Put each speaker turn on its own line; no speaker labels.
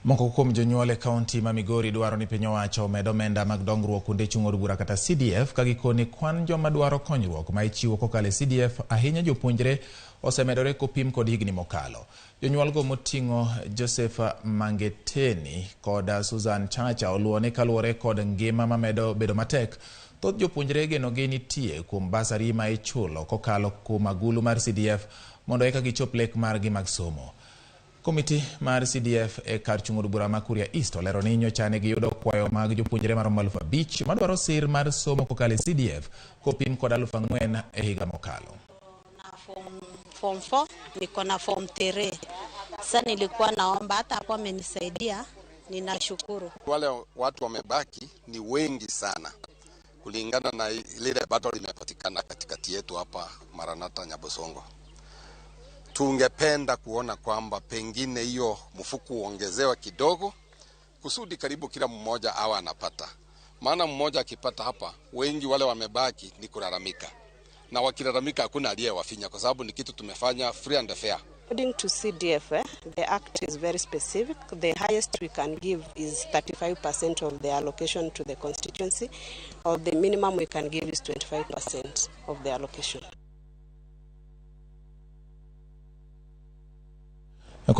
Moko kuom jonyuol e kaunti ma Migori dwaro ni piny owacho omed omenda mag dongruok kuonde chung' od bura kata CDF ka gikoni kwan joma dwaro konyruok ma ichiwo kokalo e CDF ahinya jopuonjre osemedore kopim kod higni mokalo. Jonyuolgo moting'o Joseph Mangeteni kod Susan Chacha oluwo ni kaluwore kod ngima mamedo bedo matek, thoth jopuonjre genogi nitie kuom basari ma ichulo kokalo kuom agulu mar CDF mondo eka gichop lek margi mag somo. Komiti mar CDF e kar chung' od bura ma Kuria East olero ni nyocha ne giyudo kwayo mag jopuonjre maromo 5,000 madwaro sir mar somo kokalo e CDF kopim kod 4,000 e higa mokalo.
Na form 4, niko na form 3. Sasa nilikuwa naomba hata hapo amenisaidia, ninashukuru.
Wale watu wamebaki ni wengi sana kulingana na lile bado limepatikana katikati yetu hapa Maranatha Nyabosongo. Tungependa kuona kwamba pengine hiyo mfuko uongezewe kidogo kusudi karibu kila mmoja awe anapata. Maana mmoja akipata hapa, wengi wale wamebaki ni kulalamika. Na wakilalamika hakuna aliyewafinya kwa sababu ni kitu tumefanya free and fair.
According to CDF, the act is very specific. The highest we can give is 35% of the allocation to the constituency, or the minimum we can give is 25% of the allocation.